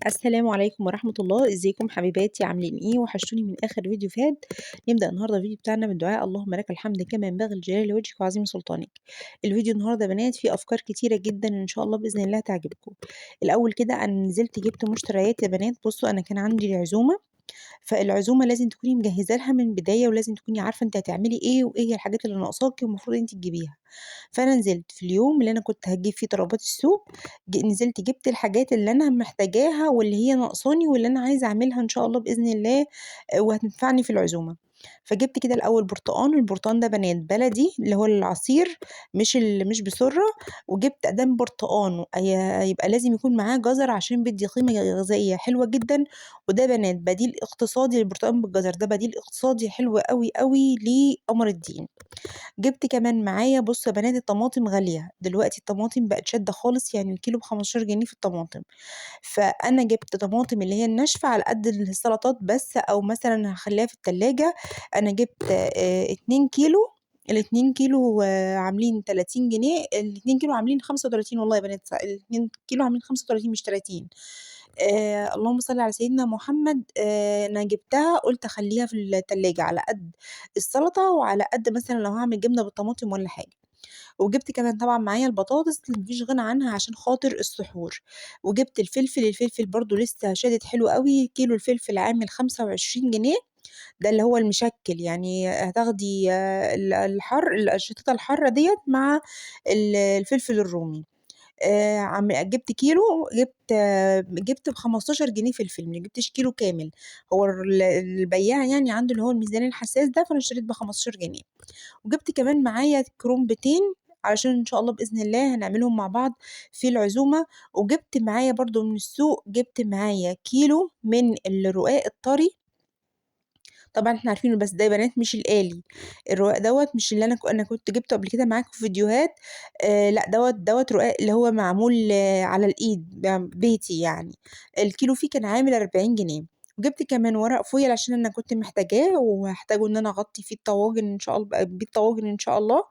السلام عليكم ورحمة الله. ازيكم حبيباتي، عاملين ايه؟ وحشتوني من اخر فيديو فات. نبدأ النهارده الفيديو بتاعنا بالدعاء: اللهم لك الحمد كما ينبغي لجلال وجهك وعظيم سلطانك. الفيديو النهارده يا بنات فيه افكار كتيرة جدا ان شاء الله باذن الله تعجبكم. الاول كده انا نزلت جبت مشتريات يا بنات. بصوا، انا كان عندي عزومة، فالعزومة لازم تكوني مجهزة لها من بداية، ولازم تكوني عارفة انت هتعملي ايه وايه هي الحاجات اللي ناقصاكي والمفروض انت تجيبيها. فأنا نزلت في اليوم اللي أنا كنت هاجيب فيه طلبات السوق، نزلت جبت الحاجات اللي أنا محتاجاها واللي هي ناقصاني واللي أنا عايزة أعملها إن شاء الله بإذن الله، وهتنفعني في العزومة. فجبت كده الأول برتقان، البرتقان ده بنات بلدي اللي هو العصير، مش بسرة. وجبت أدام برتقان، يبقى لازم يكون معاه جزر عشان بيدي قيمة غذائية حلوة جدا. وده بنات بديل اقتصادي للبرتقان بالجزر، ده بديل اقتصادي حلو قوي قوي لقمر الدين. جبت كمان معايا، بصوا يا بنات الطماطم غالية دلوقتي، الطماطم بقت شادة خالص، يعني الكيلو ب15 جنيه في الطماطم. فأنا جبت طماطم اللي هي الناشفة على قد السلطات بس، أو مثلا هخليها في التلاجة. أنا جبت 2 كيلو، الاتنين كيلو، عاملين 30 جنيه، الاتنين كيلو عاملين 35، والله يا بنات الاتنين كيلو عاملين 35 مش 30. اللهم صل على سيدنا محمد. أنا جبتها قلت أخليها في التلاجة على قد السلطة وعلى قد مثلا لو هعمل جبنة بالطماطم ولا حاجة. وجبت كمان طبعا معايا البطاطس اللي مفيش غنى عنها عشان خاطر السحور. وجبت الفلفل، الفلفل برضو لسه شادد حلو قوي، كيلو الفلفل عامل 25 جنيه، ده اللي هو المشكل، يعني هتاخدي، الشطة الحارة ديت مع الفلفل الرومي. جبت كيلو، جبت ب15 جنيه فلفل، ما جبتش كيلو كامل، هو البياع عنده اللي هو الميزان الحساس ده، فانا اشتريت ب15 جنيه. وجبت كمان معايا كرومبتين علشان ان شاء الله باذن الله هنعملهم مع بعض في العزومة. وجبت معايا برضو من السوق، جبت معايا كيلو من الرقاق الطري، طبعا احنا عارفينه بس ده يا بنات مش الآلي، الرقاق دوت مش اللي انا كنت جبته قبل كده معاكم في فيديوهات، لا دوت رقاق اللي هو معمول، على الايد، بيتي يعني. الكيلو فيه كان عامل 40 جنيه. وجبت كمان ورق فويل عشان انا كنت محتاجاه وهحتاجه ان انا اغطي فيه الطواجن ان شاء الله، بيه الطواجن ان شاء الله،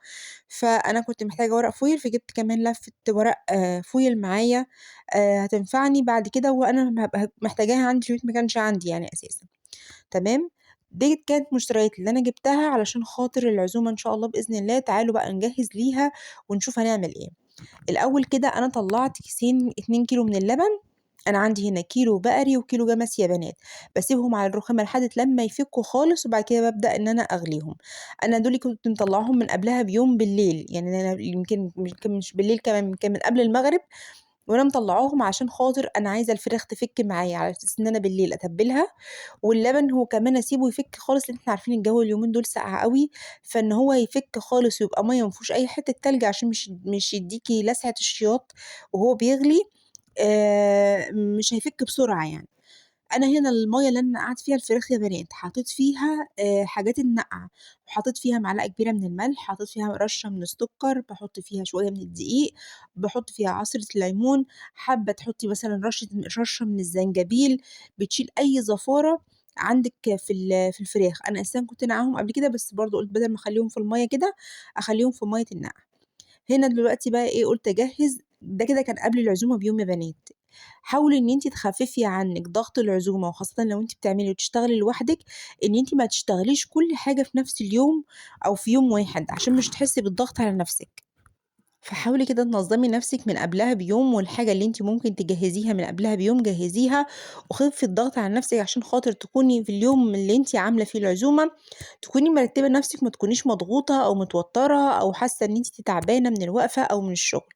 فانا كنت محتاجه ورق فويل، فجبت كمان لفه ورق، فويل معايا، هتنفعني بعد كده وانا هبقى محتاجاها عندي في البيت، ما كانش عندي اساسا. تمام، دي كانت مشتريات اللي انا جبتها علشان خاطر العزومه ان شاء الله باذن الله. تعالوا بقى نجهز ليها ونشوف هنعمل ايه. الاول كده انا طلعت كيسين 2 كيلو من اللبن، انا عندي هنا كيلو بقري وكيلو جمسي يا بنات، بسيبهم على الرخامه لحد لما يفكوا خالص، وبعد كده ببدا ان انا اغليهم. انا دول كنت مطلعاهم من قبلها بيوم بالليل، يعني انا يمكن مش بالليل كمان، يمكن من قبل المغرب، وانا مطلعاهم عشان خاطر انا عايزه الفراخ تفك معايا، على اساس ان انا بالليل اتبلها. واللبن هو كمان اسيبه يفك خالص، لان احنا عارفين الجو اليومين دول ساقع قوي، فان هو يفك خالص ويبقى ميه ما فيهوش اي حته تلج عشان مش يديكي لسعه الشياط وهو بيغلي، مش هيفك بسرعه. انا هنا الميه اللي انا نقعت فيها الفراخ يا بنات حطيت فيها، حاجات النقع، وحطيت فيها معلقه كبيره من الملح، حطيت فيها رشه من السكر، بحط فيها شويه من الدقيق، بحط فيها عصره ليمون، حابه تحطي مثلا رشه من الزنجبيل، بتشيل اي زفاره عندك في الفراخ. انا اساسا كنت نقعهم قبل كده، بس برضو قلت بدل ما اخليهم في الميه كده اخليهم في ميه النقع. هنا دلوقتي بقى ايه، قلت اجهز ده كده كان قبل العزومه بيوم يا بنات. حاولي ان انتي تخففي عنك ضغط العزومه، وخاصه لو انتي بتعملي وتشتغلي لوحدك، ان انتي ما تشتغليش كل حاجه في نفس اليوم او في يوم واحد عشان مش تحسي بالضغط على نفسك. فحاولي كده تنظمي نفسك من قبلها بيوم، والحاجة اللي انتي ممكن تجهزيها من قبلها بيوم جهزيها، وخفي الضغط على نفسك عشان خاطر تكوني في اليوم اللي انتي عاملة فيه العزومة تكوني مرتبة نفسك، ما تكونيش مضغوطة أو متوترة أو حاسة إن انتي تعبانة من الوقفة أو من الشغل.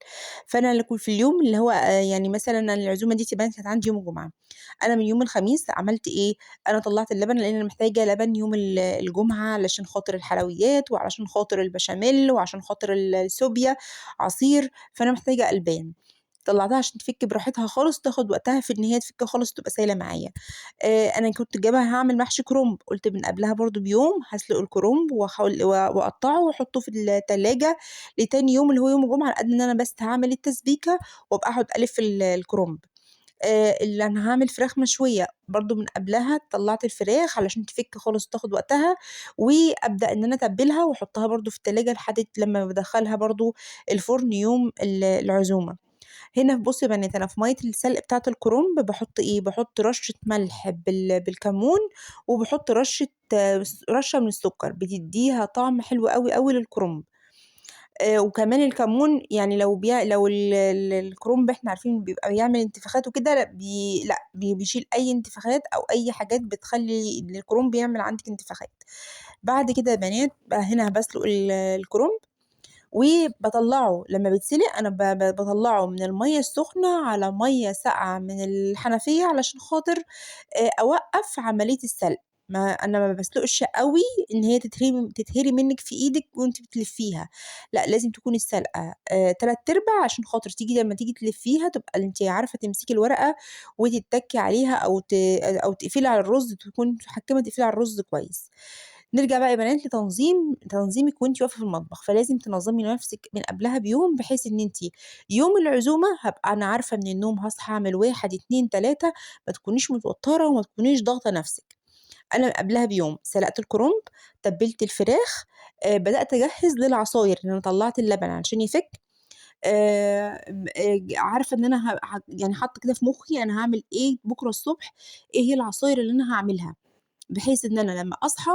فأنا اللي كنت في اليوم اللي هو، يعني مثلاً العزومة دي تبان كانت عندي يوم الجمعة، أنا من يوم الخميس عملت إيه؟ أنا طلعت اللبن لأن أنا محتاجة لبن يوم الجمعة علشان خاطر الحلويات وعلشان خاطر البشاميل وعشان خاطر السوبيا عصير، فأنا محتاجة ألبان. طلعتها عشان تفك براحتها خالص، تاخد وقتها في إن هي تفك خالص وتبقى سايلة معايا. أنا كنت جايبها هعمل محشي كرنب، قلت من قبلها برضو بيوم هسلق الكرنب وأقطعه وأحطه في التلاجة لتاني يوم اللي هو يوم الجمعة، على قد إن أنا بس هعمل التسبيكة وأبقى أقعد ألف الكرنب. اللي أنا هعمل فراخ مشوية برضو من قبلها طلعت الفراخ علشان تفك خالص وتاخد وقتها، وأبدأ إن أنا أتبلها وأحطها برضو في التلاجة لحد لما بدخلها برضو الفرن يوم العزومة. هنا بُصّوا يا بنات أنا في مَيّة السلق بتاعة الكرنب باحط إيه، باحط رشة ملح بالكمون، وباحط رشة من السكر، بتدّيها طعم حلو أوي، أوي للكرنب. وكمان الكمون يعني لو لو ال ال الكرنب إحنا عارفين بيبقى بيعمل انتفاخات وكده، لأ بي لأ بي بيشيل أي انتفاخات أو أي حاجات بتخلّي الكرنب يعمل عندِك انتفاخات. بعد كده يا بنات بقى هنا باسلق الكرنب وباطلّعه لمّا بيتسلق أنا باطلّعه من المَيّة السخنة على مَيّة ساقعة من الحنفية علشان خاطر أوقّف عملية السلق. ما أنا ما باسلقش أوي إن هي تتهري منِّك في إيدِك وأنتِ بتلفّيها، لأ لازم تكون السلقة 3/4 عشان خاطر لمّا تيجي تلفّيها تبقى أنتِ عارفة تمسكي الورقة وتتّكي عليها أو تقفلي على الرز، تكوني متحكمة تقفلي على الرز كويس. نرجع بقى يا بنات تنظيمِك وأنتِ واقفة في المطبخ، فلازم تنظّمي نفسِك من قبلها بيوم، بحيث إن أنتِ يوم العزومة هابقى أنا عارفة من النوم هاصحى أعمل 1، 2، 3، ما تكونيش متوترة وما تكونيش ضاغطة نفسِك. أنا قبلها بيوم سلقت الكرنب، تبلت الفراخ، بدأت أجهز للعصاير، لأن أنا طلعت اللبن عشان يفك. عارفة إن أنا حاطة كده في مخي أنا هاعمل إيه بكرة الصبح، إيه هي العصاير اللي أنا هاعملها، بحيث إن أنا لمّا أصحى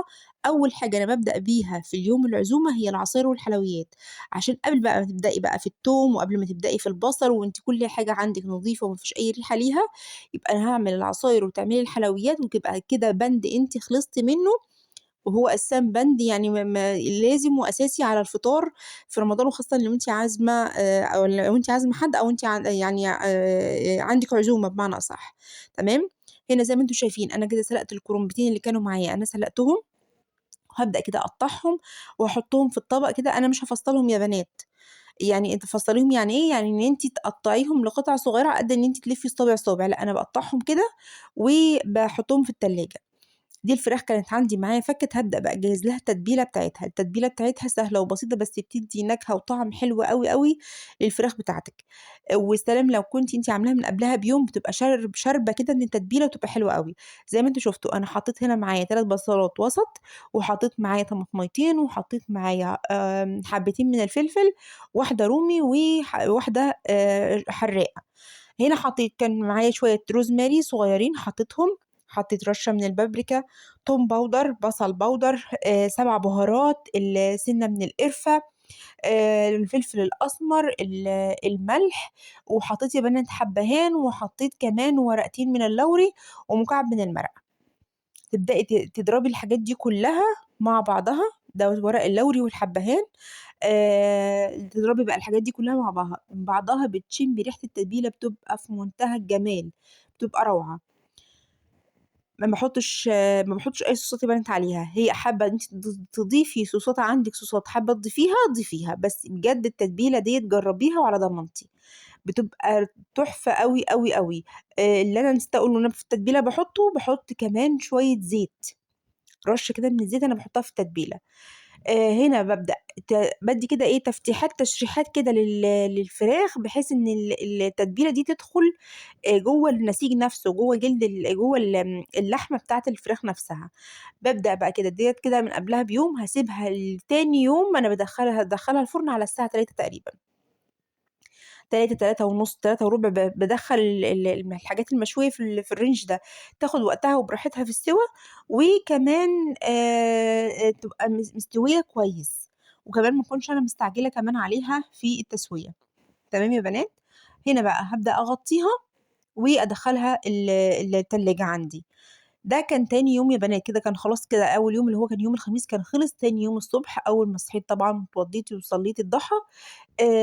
أول حاجة أنا بابدأ بيها في اليوم العزومة هي العصاير والحلويات، عشان قبل بقى ما تبدئي بقى في التوم وقبل ما تبدئي في البصل وأنتِ كل حاجة عندِك نضيفة وما فيش أي ريحة ليها، يبقى أنا هاعمل العصاير وتعملي الحلويات وتبقى كده بند أنتِ خلصتِ منه، وهو أساسًا بند يعني ما لازم وأساسي على الفطار في رمضان، وخاصةً لو أنتِ عازمة، أو لو أنتِ عازمة حد أو أنتِ عندِك عزومة بمعنى أصح. تمام؟ هنا زي ما أنتم شايفين أنا كده سلقت الكرنبتين اللي كانوا معايا، أنا سلقتهم وهبدأ كده أقطعهم وأحطهم في الطبق كده. أنا مش هفصلهم يا بنات، يعني أنتِ تفصليهم يعني إيه؟ يعني إن أنتِ تقطعيهم لقطع صغيرة على قد إن أنتِ تلفي صابع صابع، لا أنا بقطعهم كده وبحطهم في التلاجة. دي الفراخ كانت عندي معايا فكت، هبدأ بقى أجهز لها التتبيلة بتاعتها. التتبيلة بتاعتها سهلة وبسيطة، بس بتدي نكهة وطعم حلو أوي أوي للفراخ بتاعتك. والسلام لو كنتِ أنتِ عاملاها من قبلها بيوم بتبقى شاربة كده من التتبيلة وتبقى حلوة أوي. زي ما أنتم شفتوا أنا حطيت هنا معايا 3 بصلات وسط، وحطيت معايا طماطميتين، وحطيت معايا، حبتين من الفلفل، واحدة رومي وواحدة، حراقة. هنا كان معايا شوية روزماري صغيرين حطيتهم، حطيت رشة من البابريكا، توم باودر، بصل باودر، 7 بهارات، سنة من القرفة، الفلفل الأسمر، الملح، وحطيت يا بنات حبهان، وحطيت كمان ورقتين من اللوري ومكعب من المرقة. تبدأي تضربي الحاجات دي كلها مع بعضها، ده ورق اللوري والحبهان، تضربي بقى الحاجات دي كلها مع بعضها، بتشمي ريحة التتبيلة بتبقى في منتهى الجمال، بتبقى روعة. ما بحطش أي صوصات يا بنات عليها، هي حابة إن أنتِ تضيفي صوصات، عندك صوصات حابة تضيفيها ضيفيها، بس بجد التتبيلة ديت جربيها وعلى ضمانتي، بتبقى تحفة أوي، أوي، أوي. اللي أنا نسيت أقوله إن أنا في التتبيلة بحط كمان شوية زيت، رشة كده من الزيت أنا بحطها في التتبيلة. هنا ببدأ بدي كده إيه تفتيحات تشريحات كده للفراخ، بحيث إن التتبيلة دي تدخل، جوه النسيج نفسه، جوه جلد جوه اللحمة بتاعة الفراخ نفسها. ببدأ بقى كده ديت كده من قبلها بيوم، هسيبها لتاني يوم، أنا هدخلها الفرن على الساعة تلاتة تقريباً. تلاتة، تلاتة ونص، تلاتة وربع، بدخل الحاجات المشوية في الرينج ده، تاخد وقتها وبراحتها في السوى، وكمان، تبقى مستوية كويس، وكمان ما اكونش أنا مستعجلة كمان عليها في التسوية. تمام يا بنات؟ هنا بقى هبدأ أغطيها وأدخلها التلاجة عندي. ده كان تاني يوم يا بنات، كده كان خلاص كده أول يوم اللي هو كان يوم الخميس كان خلص. تاني يوم الصبح أول ما صحيت طبعاً اتوضيت وصليت الضحى،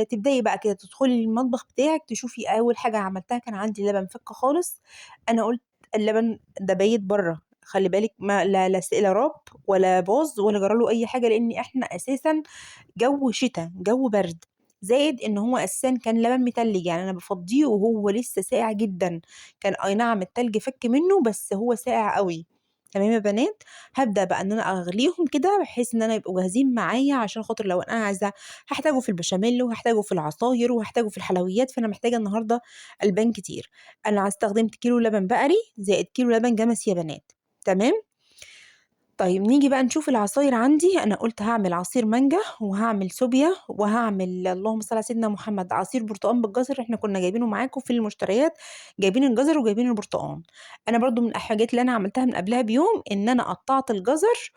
تبدأي بقى كده تدخلي المطبخ بتاعك تشوفي أول حاجة عملتها كان عندي لبن فك خالص، أنا قلت اللبن ده بايت بره، خلي بالك ما لا، لا لا راب ولا باظ ولا جرى له أي حاجة، لأن إحنا أساساً جو شتا، جو برد، زائد إن هو أساساً كان لبن متلج، يعني أنا بفضيه وهو لسه ساقع جداً، كان أي نعم التلج فك منه بس هو ساقع قوي. تمام يا بنات؟ هبدأ بقى إن أنا أغليهم كده بحيث إن أنا يبقوا جاهزين معايا، عشان خاطر لو أنا عايزة هحتاجه في البشاميل وهحتاجه في العصاير وهحتاجه في الحلويات، فأنا محتاجة النهاردة ألبان كتير. أنا استخدمت كيلو لبن بقري زائد كيلو لبن جمسي يا بنات. تمام؟ طيب نيجي بقى نشوف العصاير عندي. أنا قُلت هاعمل عصير مانجا، وهاعمل سوبيا، وهاعمل اللهم صل على سيدنا محمد عصير برتقان بالجزر، إحنا كنا جايبينه معاكم في المشتريات، جايبين الجزر وجايبين البرتقان. أنا برضه من الحاجات اللي أنا عملتها من قبلها بيوم إن أنا قطعت الجزر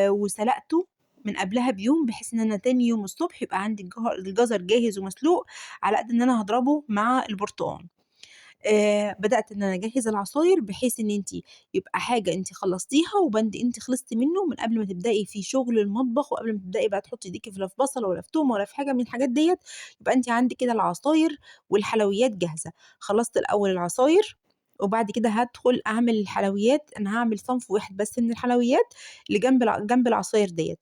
وسلقته من قبلها بيوم، بحيث إن أنا تاني يوم الصبح يبقى عندي الجزر جاهز ومسلوق على قد إن أنا هاضربه مع البرتقان. بدأت إن أنا أجهّز العصاير بحيث إن أنتِ يبقى حاجة أنتِ خلّصتيها وبند أنتِ خلصتِ منّه من قبل ما تبدئي في شغل المطبخ، وقبل ما تبدئي بقى تحطّي إيديكِ لا في بصلة ولا في تومة ولا في حاجة من الحاجات ديّة، يبقى أنتِ عندِك كده العصاير والحلويات جاهزة. خلصت الأول العصاير وبعد كده هادخل أعمل الحلويات. أنا هاعمل صنف واحد بس من الحلويات اللي جنب العصاير ديّة.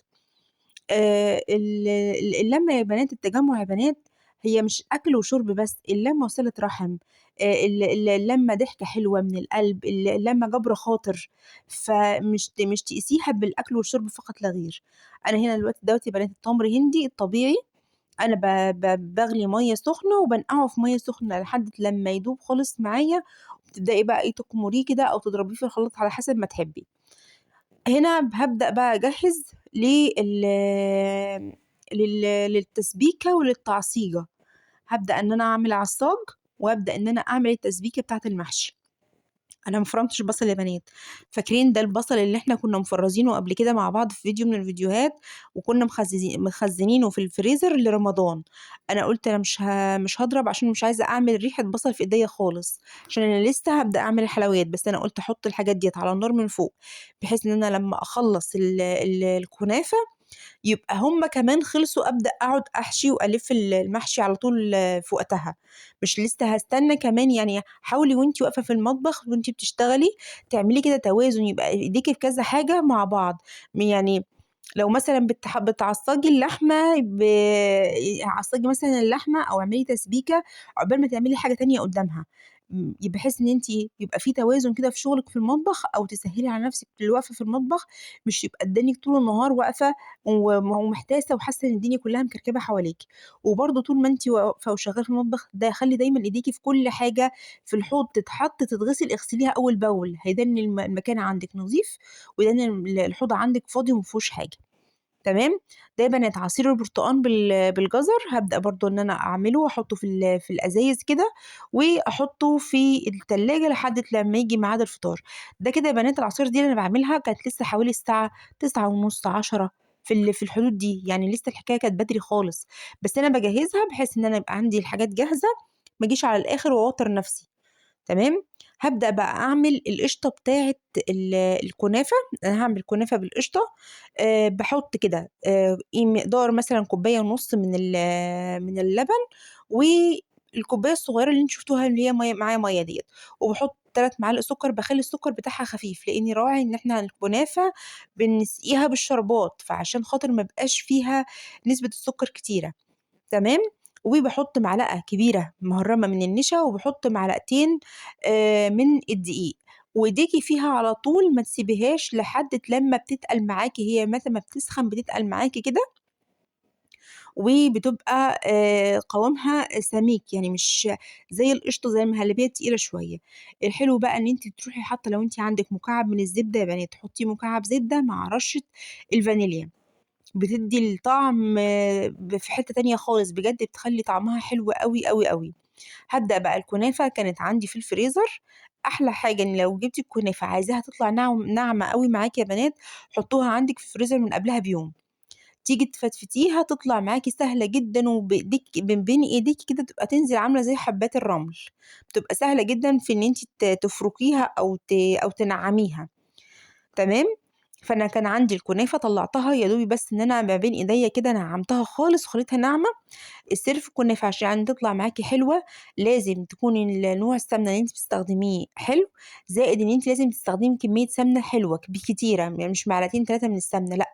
اللمة يا بنات، التجمع يا بنات، هي مش أكل وشرب بس، اللمة وصلة رحم، اللمة ضحكة حلوة من القلب، اللمة جبر خاطر، فمش مش تقيسيها بالأكل والشرب فقط لا غير. أنا هنا دلوقتي دوّة يا بنات التمر هندي الطبيعي، أنا باغلي مَيّة سخنة وبانقعه في مَيّة سخنة لحد لمّا يدوب خالص معايا، وبتبدئي بقى إيه تكمريه كده أو تضربيه في الخلاط على حسب ما تحبي. هنا هابدأ بقى أجهّز للتسبيكة وللتعصيجة. هابدأ إن أنا أعمل عصاج، وأبدأ إن أنا أعمل التسبيكة بتاعة المحشي. أنا ما فرمتش بصل يا بنات، فاكرين ده البصل اللي إحنا كنا مفرزينه قبل كده مع بعض في فيديو من الفيديوهات، وكنا مخزنينه في الفريزر لرمضان. أنا قلت أنا مش هضرب عشان مش عايزة أعمل ريحة بصل في إيديا خالص، عشان أنا لسه هبدأ أعمل الحلويات، بس أنا قلت أحط الحاجات ديت على النار من فوق، بحيث إن أنا لما أخلص الكنافة يبقى هم كمان خلصوا، أبدأ أقعد أحشي وألف المحشي على طول في وقتها، مش لسه هستنى كمان. حاولي وانتي واقفة في المطبخ وانتي بتشتغلي تعملي كده توازن، يبقى ايديكي في كذا حاجة مع بعض. لو مثلا بتعصجي اللحمة، عصجي مثلا اللحمة أو اعملي تسبيكة عقبال ما تعملي حاجة تانية قدامها، بحيث إن انتي يبقى في توازن كده في شغلك في المطبخ، أو تسهلي على نفسك الوقفة في المطبخ، مش يبقى قدامك طول النهار واقفة ومحتاسة وحاسة إن الدنيا كلها مكركبة حواليكي. وبرده طول ما انتي واقفة وشغالة في المطبخ ده، خلي دايماً إيديكي في كل حاجة، في الحوض تتحط تتغسل اغسليها أول بأول، هيدن المكان عندك نظيف، ويدن الحوض عندك فاضي وما فيهوش حاجة. تمام؟ ده يا بنات عصير البرتقال بالجزر، هبدأ برضو إن أنا أعمله وأحطه في الأزايز كده، وأحطه في التلاجة لحد لما يجي ميعاد الفطار. ده كده يا بنات العصير دي اللي أنا بعملها كانت لسه حوالي الساعة تسعة ونص، 10، في الحدود دي، لسه الحكاية كانت بدري خالص، بس أنا بجهزها بحيث إن أنا يبقى عندي الحاجات جاهزة، ما أجيش على الآخر وأوتر نفسي. تمام؟ هبدأ بقى أعمل القشطة بتاعة الكنافة. أنا هعمل كنافة بالقشطة. بحط كده، مقدار مثلاً كوباية ونص من اللبن، والكوباية الصغيرة اللي انتوا شفتوها اللي هي معايا مية ديت، وبحط 3 معالق سكر. بخلي السكر بتاعها خفيف، لأني راعي إن إحنا الكنافة بنسقيها بالشربات، فعشان خاطر ما بقاش فيها نسبة السكر كتيرة. تمام؟ وبحط معلقة كبيرة مهرمة من النشا، وبحط معلقتين، من الدقيق، وايديكي فيها على طول، ما تسيبيهاش لحد لما بتتقل معاكي، هي متى ما بتسخن بتتقل معاكي كده، وبتبقى، قوامها سميك، يعني مش زي القشطة، زي المهلبية التقيلة شوية. الحلو بقى إن انتي تروحي حاطة، لو انتي عندك مكعب من الزبدة يا بنات، تحطي مكعب زبدة مع رشة الفانيليا، بتدي الطعم في حتة تانية خالص، بجد بتخلي طعمها حلو قوي قوي قوي. هبدأ بقى الكنافة كانت عندي في الفريزر. أحلى حاجة إن لو جبتي الكنافة عايزاها تطلع ناعمة قوي معاكي يا بنات، حطوها عندك في الفريزر من قبلها بيوم، تيجي تفتفتيها تطلع معاكي سهلة جداً، وبإيديك من بين إيديكي كده تبقى تنزل عاملة زي حبات الرمل، بتبقى سهلة جداً في إن انتي تفركيها أو تنعميها. تمام؟ فأنا كان عندي الكنافة طلعتها يا دوبي بس إن أنا ما بين إيديا كده نعمتها خالص وخليتها ناعمة. السر في الكنافة عشان تطلع معاكي حلوة لازم تكون نوع السمنة اللي انتي بتستخدميه حلو، زائد إن انتي لازم تستخدمي كمية سمنة حلوة كتيرة، يعني مش معلقتين 3 من السمنة، لأ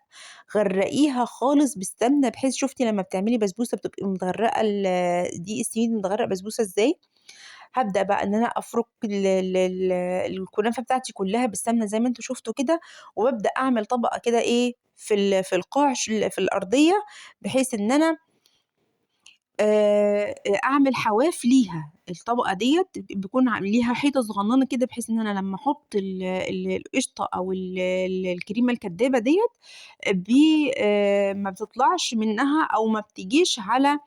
غرقيها خالص بالسمنة، بحيث شفتي لما بتعملي بسبوسة بتبقي متغرقة دقيق السميد متغرق بسبوسة إزاي. هبدأ بقى إن أنا أفرك الكنافة بتاعتي كلها بالسمنة زي ما انتوا شفتوا كده، وببدأ أعمل طبقة كده إيه في في القاع في الأرضية، بحيث إن أنا أعمل حواف ليها، الطبقة ديّة بيكون ليها حيطة صغننة كده بحيث إن أنا لمّا أحط ال ال القشطة أو ال ال الكريمة الكدابة ديّة بي ما بتطلعش منها أو ما بتجيش على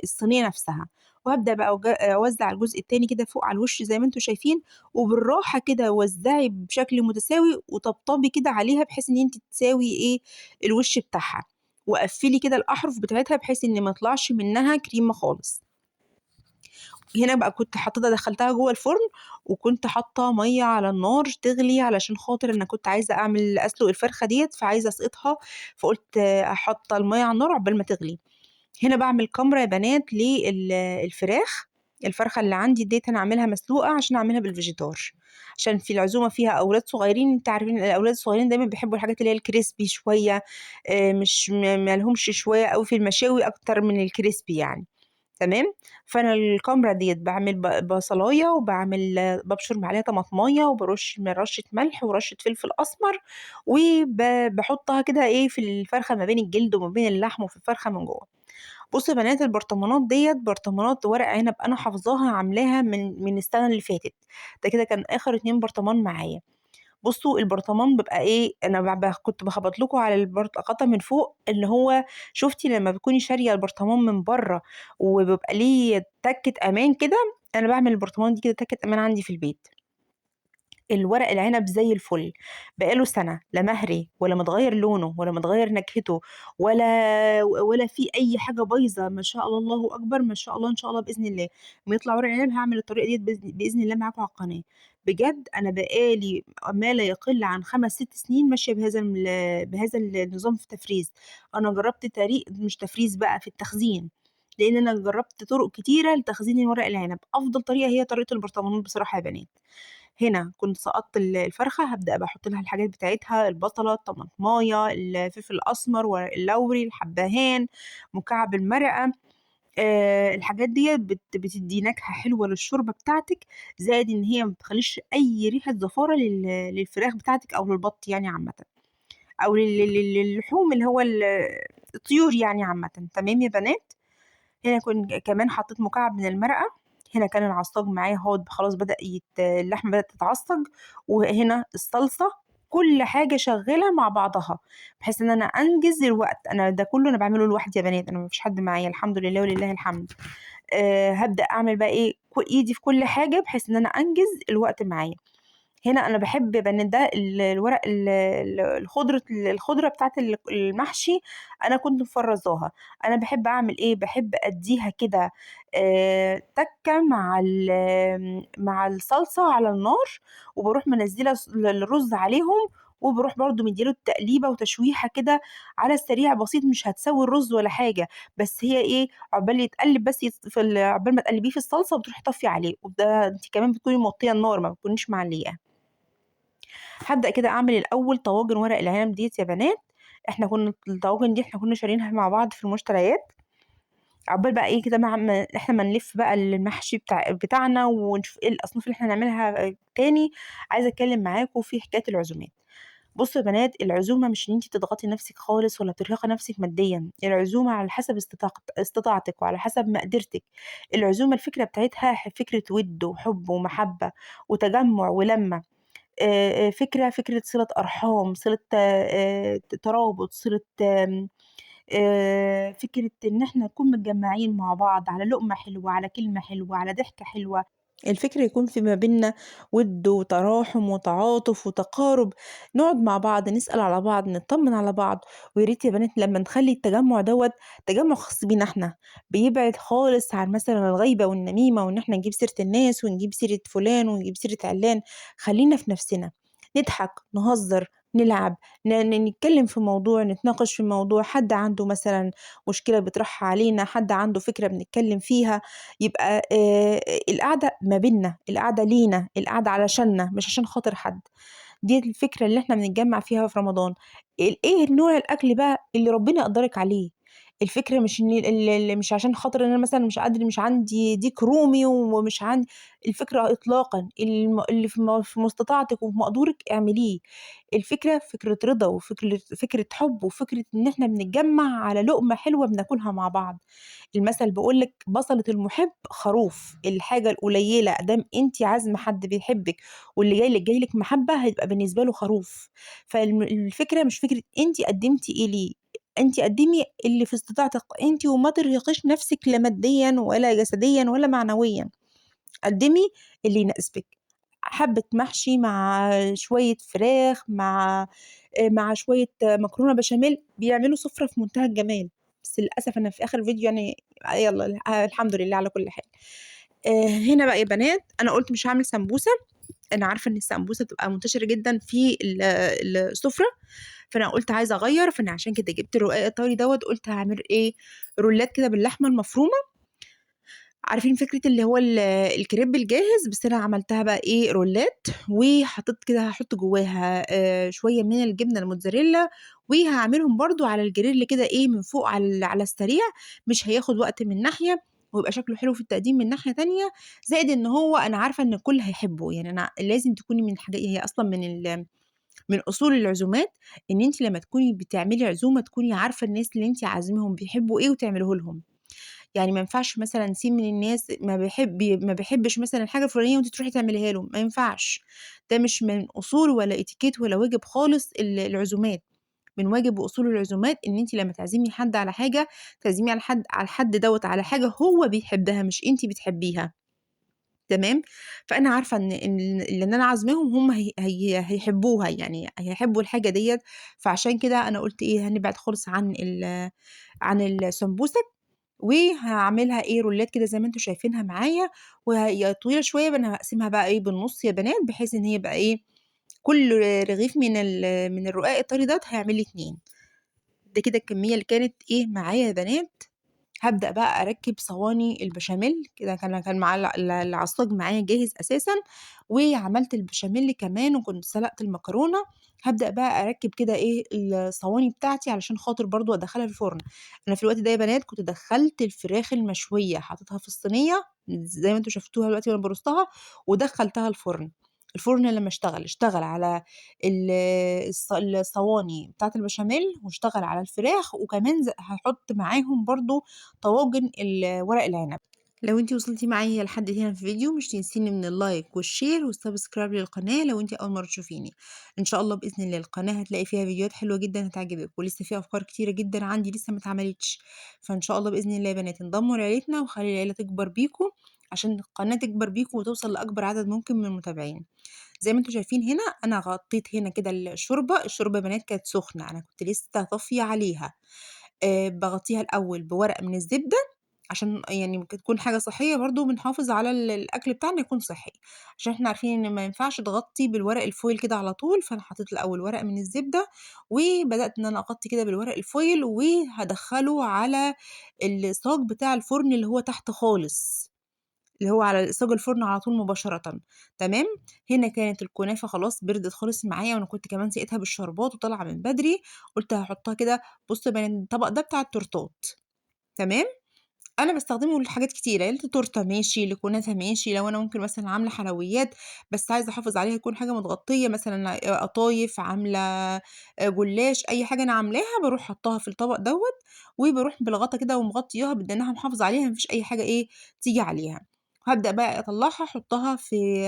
الصينية نفسها. وهابدأ بقى أوزّع الجزء التاني كده فوق على الوش زي ما أنتم شايفين، وبالراحة كده وزّعي بشكل متساوي وطبطبي كده عليها بحيث إن أنتِ تساوي إيه، الوش بتاعها، وقفّلي كده الأحرف بتاعتها بحيث إن ما يطلعش منها كريمة خالص. هنا بقى كنت حطيتها دخلتها جوه الفرن، وكنت حاطة مَيّة على النار تغلي علشان خاطر أنا كنت عايزة أسلق الفرخة ديّة، فعايزة أسقطها، فقُلت حاطة المَيّة على النار عقبال ما تغلي. هنا باعمل كمرة يا بنات الفراخ، الفرخة اللي عندي ديّة أنا عاملاها مسلوقة عشان أعملها بالفيجيتار، عشان في العزومة فيها أولاد صغيرين، أنتم عارفين الأولاد الصغيرين دايمًا بيحبوا الحاجات اللي هي الcrispy شوية، مش ما لهمش شوية أوي في المشاوي أكتر من الcrispy يعني، تمام؟ فأنا الكمرة ديّة باعمل بصلاية بابشر عليها طماطماية وبارش رشة ملح ورشة فلفل أسمر، باحطها كده إيه في الفرخة ما بين الجلد وما بين اللحم وفي الفرخة من جوه. بصوا يا بنات البرطمانات ديّة برطمانات ورق عنب أنا حافظاها عاملاها من السنة اللي فاتت، ده كده كان آخر 2 برطمان معايا. بصوا البرطمان بيبقى إيه، أنا كنت بخبط لكم على الغطا من فوق، اللي هو شفتي لما بتكوني شارية البرطمان من بره وبيبقى ليه تكة أمان كده، أنا بعمل البرطمان دي كده تكة أمان عندي في البيت. الورق العنب زي الفل، بقاله سنة لا مهري ولا متغير لونه ولا متغير نكهته ولا في أي حاجة بايظة، ما شاء الله الله أكبر، ما شاء الله إن شاء الله بإذن الله ما يطلع ورق عنب هعمل الطريقة ديت بإذن الله معاكم على القناة. بجد أنا بقالي ما لا يقل عن 5 6 سنين ماشية بهذا النظام في التفريز. أنا جربت طريق مش تفريز بقى في التخزين، لأن أنا جربت طرق كتيرة لتخزين ورق العنب، أفضل طريقة هي طريقة البرطمانات بصراحة يا بنات. هنا كنت سقطت الفرخة، هبدأ بقى أحط لها الحاجات بتاعتها، البصلة، الطماطماية، الفلفل الأسمر، ورق اللوري، الحبهان، مكعب المرقة، الحاجات دي بتدي نكهة حلوة للشوربة بتاعتك، زائد إن هي ما بتخليش أي ريحة زفارة للفراخ بتاعتك أو للبط عامة، أو للحوم اللي هو الطيور عامة. تمام يا بنات؟ هنا كنت كمان حطيت مكعب من المرقة. هنا كان العصاج معايا اهو خلاص اللحمة بدأت تتعصج، وهنا الصلصة، كل حاجة شغالة مع بعضها بحيث إن أنا أنجز الوقت. أنا ده كله أنا بعمله لوحدي يا بنات، أنا مفيش حد معايا الحمد لله ولله الحمد. هبدأ أعمل بقى إيه، إيدي في كل حاجة بحيث إن أنا أنجز الوقت معايا. هنا أنا بحب يا بنات ده الورق الخضرة، الخضرة بتاعت المحشي أنا كنت مفرزاها. أنا بحب أعمل إيه، بحب أديها كده، تكة مع الصلصة على النار، وبروح منزلة الرز عليهم، وبروح برضو مديله التقليبة وتشويحة كده على السريع بسيط، مش هتسوي الرز ولا حاجة، بس هي إيه عقبال يتقلب بس في عقبال ما تقلبيه في الصلصة وتروحي طافية عليه، وده انت كمان بتكوني موطية النار ما بتكونيش معلياها. هبدأ كده أعمل الأول طواجن ورق العنب ديت يا بنات. الطواجن دي احنا كنا شاريينها مع بعض في المشتريات، عقبال بقى ايه كده مع ما احنا ما نلف بقى المحشي بتاعنا ونشوف ايه الأصناف اللي احنا هنعملها تاني. عايزة أتكلم معاكم في حكاية العزومات. بصوا يا بنات، العزومة مش إن انتي تضغطي نفسك خالص ولا ترهقي نفسك ماديا، العزومة على حسب استطاعتك وعلى حسب مقدرتك. العزومة الفكرة بتاعتها فكرة ود وحب ومحبة وتجمع ولمة، فكرة صلة أرحام، صلة، ترابط، صلة، فكرة إن إحنا نكون متجمعين مع بعض على لقمة حلوة، على كلمة حلوة، على ضحكة حلوة. الفكرة يكون في ما بيننا ود وتراحم وتعاطف وتقارب، نقعد مع بعض، نسأل على بعض، نطمن على بعض. ويا ريت يا بنات لما نخلي التجمع دوت تجمع خاص بينا احنا، بيبعد خالص عن مثلا الغيبة والنميمة، وإن احنا نجيب سيرة الناس ونجيب سيرة فلان ونجيب سيرة علان. خلينا في نفسنا، نضحك، نهزر، نلعب، نتكلم في موضوع، نتناقش في موضوع، حد عنده مثلا مشكلة بيطرحها علينا، حد عنده فكرة بنتكلم فيها. يبقى، القعدة ما بيننا، القعدة لينا، القعدة علشاننا، مش عشان خاطر حد. دي الفكرة اللي احنا بنتجمع فيها في رمضان. ايه نوع الأكل بقى اللي ربنا يقدرك عليه؟ الفكرة مش إن ال ال مش عشان خاطر إن أنا مثلًا مش قادرة، مش عندي ديك رومي ومش عندي الفكرة إطلاقًا، اللي في مستطاعتِك وفي مقدورِك اعمليه. الفكرة فكرة رضا وفكرة حب وفكرة إن إحنا بنتجمّع على لقمة حلوة بناكلها مع بعض. المثل بيقول لِك بصلة المحب خروف، الحاجة القليلة أدام أنتِ عازمة حد بيحبِك واللي جاي لِك جاي لِك محبة هيبقى بالنسبة له خروف. الفكرة مش فكرة أنتِ قدمتِ إيه ليه، أنتِ قدمي اللي في استطاعتِك أنتِ، وما ترهقيش نفسِك لا ماديًا ولا جسديًا ولا معنويًا. قدمي اللي يناسبِك، حبة محشي مع شوية فراخ مع شوية مكرونة بشاميل، بيعملوا سفرة في منتهى الجمال. بس للأسف أنا في آخر الفيديو يلا الحمد لله على كل حال. هنا بقى يا بنات أنا قلت مش هعمل سمبوسة، أنا عارفة إن السمبوسة بتبقى منتشرة جداً في السفرة، فأنا قلت عايزة أغير، فأنا عشان كده جبت الرقاق الطري دوت، قلت هعمل إيه؟ رولات كده باللحمة المفرومة. عارفين فكرة اللي هو الكريب الجاهز، بس أنا عملتها بقى إيه؟ رولات، وحطيت كده هحط جواها، شوية من الجبنة الموتزاريلا، وهعملهم برضو على الجريل كده إيه من فوق على السريع، مش هياخد وقت من ناحية، ويبقى شكله حلو في التقديم من ناحية تانية، زائد إن هو أنا عارفة إن الكل هيحبه. أنا لازم تكوني من حاجة، هي أصلاً من أصول العزومات إن أنتِ لما تكوني بتعملي عزومة تكوني عارفة الناس اللي أنتِ عازماهم بيحبوا إيه وتعمليه لهم. ما ينفعش مثلاً سين من الناس ما بيحبش مثلاً الحاجة الفلانية وأنتِ تروحي تعمليها له، ما ينفعش. ده مش من أصول ولا إتيكيت ولا واجب خالص العزومات. من واجب وأصول العزومات إن أنتِ لما تعزمي حد على حاجة، تعزميه على الحد دوت على حاجة هو بيحبها مش أنتِ بتحبيها. تمام؟ فأنا عارفة إن اللي أنا عازماهم هم هيحبوها، هيحبوا الحاجة ديت، فعشان كده أنا قلت إيه، هنبعد خالص عن السمبوسك، وهاعملها إيه، رولات كده زي ما أنتم شايفينها معايا، وهي طويلة شوية، أنا هقسمها بقى إيه بالنص يا بنات، بحيث إن هي يبقى إيه، كل رغيف من الرقاق الطري دوت هيعمل لي 2. ده كده الكمية اللي كانت إيه معايا يا بنات. هبدأ بقى أركب صواني البشاميل كده، كان مع العصاج معايا جاهز أساساً، وعملت البشاميل كمان، وكنت سلقت المكرونة. هبدأ بقى أركب كده إيه الصواني بتاعتي علشان خاطر برضو أدخلها في الفرن. أنا في الوقت ده يا بنات كنت دخلت الفراخ المشوية، حطيتها في الصينية زي ما انتم شفتوها دلوقتي وأنا برصها، ودخلتها الفرن. الفرن لما اشتغل على الصواني بتاعت البشاميل، واشتغل على الفراخ، وكمان هحط معاهم برضو طواجن ورق العنب. لو انتي وصلتي معايا لحد هنا في الفيديو مش تنسيني من ال like وال share وال subscribe للقناة لو انتي أول مرة تشوفيني. إن شاء الله بإذن الله القناة هتلاقي فيها فيديوهات حلوة جدا هتعجبك، ولسه فيها أفكار كتيرة جدا عندي لسه ما اتعملتش. فإن شاء الله بإذن الله يا بنات انضموا لعيلتنا وخلي العيلة تكبر بيكم، عشان القناة تكبر بيكم وتوصل لأكبر عدد ممكن من المتابعين. زي ما انتم شايفين هنا أنا غطيت هنا كده الشوربة، الشوربة يا بنات كانت سخنة، أنا كنت لسه طافية عليها. بغطيها الأول بورقة من الزبدة عشان ممكن تكون حاجة صحية برضو، بنحافظ على الأكل بتاعنا يكون صحي، عشان احنا عارفين إن ما ينفعش تغطي بالورق الفويل كده على طول. فأنا حطيت الأول ورقة من الزبدة، وبدأت إن أنا أغطي كده بالورق الفويل، وهدخله على الصاج بتاع الفرن اللي هو تحت خالص، اللي هو على صاج الفرن على طول مباشرة. تمام. هنا كانت الكنافة خلاص بردت خالص معايا، وأنا كنت كمان سقيتها بالشربات وطالعة من بدري، قلت هحطها كده. بصوا يا بنات الطبق ده بتاع التورتات، تمام، أنا بستخدمه لحاجات كتيرة، يعني لتورتة ماشي، لكنافة ماشي، لو أنا ممكن مثلاً عاملة حلويات بس عايزة أحافظ عليها تكون حاجة متغطية، مثلاً قطايف، عاملة جلاش، أي حاجة أنا عاملاها بروح حطاها في الطبق دوت، وبروح بالغطا كده ومغطياها بإنها محافظة عليها، مفيش أي حاجة إيه تيجي عليها. هبدأ بقى أطلعها أحطها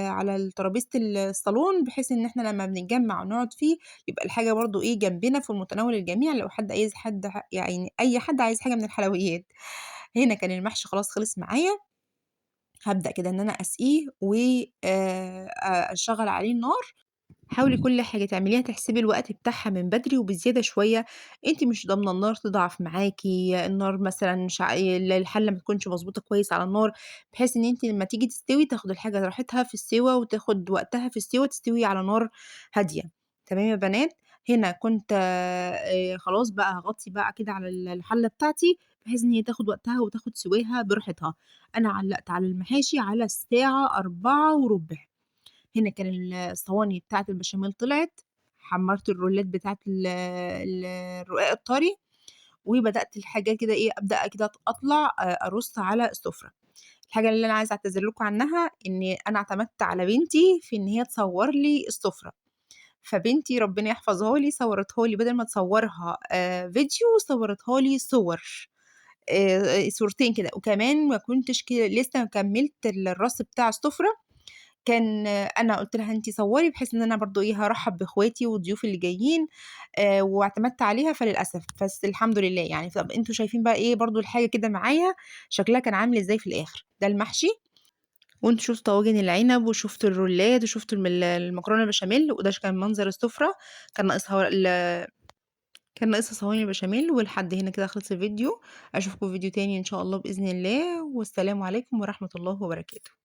على ترابيزة الصالون، بحيث إن إحنا لما بنتجمع ونقعد فيه يبقى الحاجة برضو إيه جنبنا في المتناول الجميع، لو حد عايز حد ح-، يعني أي حد عايز حاجة من الحلويات. هنا كان المحشي خلاص خلص معايا. هبدأ كده إن أنا أسقيه و، أشغل عليه النار. حاولي كل حاجة تعمليها تحسبي الوقت بتاعها من بدري وبزيادة شوية، انتي مش ضامنة النار تضعف معاكي، النار مثلاً مش الحلة ما تكونش مظبوطة كويس على النار، بحيث إن انتي لما تيجي تستوي تاخد الحاجة راحتها في السوا وتاخد وقتها في السوا، تستوي على نار هادية. تمام يا بنات. هنا كنت، خلاص بقى هغطي بقى كده على الحلة بتاعتي بحيث إن هي تاخد وقتها وتاخد سواها براحتها. أنا علقت على المحاشي على الساعة أربعة وربع. هنا كان الصواني بتاعة البشاميل طلعت، حمرت الرولات بتاعة الرقاق الطري، وبدأت الحاجة كده إيه، أبدأ كده أطلع أرُص على السفرة. الحاجة اللي أنا عايزة أعتذر لكم عنها إني أنا اعتمدت على بنتي في إن هي تصور لي السفرة، فبنتي ربنا يحفظها لي صورتها لي بدل ما تصورها فيديو صورتها لي صور، صورتين كده، وكمان ما كنتش لسه كملت الرص بتاع السفرة، كان أنا قُلت لها أنتِ صوّري بحيث إن أنا برضه إيه، هارحّب بإخواتي والضيوف اللي جايين، واعتمدت عليها فللأسف، بس الحمد لله يعني. طَب أنتم شايفين بقى إيه برضه الحاجة كده معايا شكلها كان عامل إزاي في الآخر. ده المحشي، وأنتم شفتوا طواجن العنب، وشفتوا الرولاد، وشفتوا المكرونة البشاميل، وده كان منظر السفرة، كان ناقصها صواني البشاميل. ولحد هنا كده خلص الفيديو، أشوفكم في فيديو تاني إن شاء الله بإذن الله، والسلام عليكم ورحمة الله وبركاته.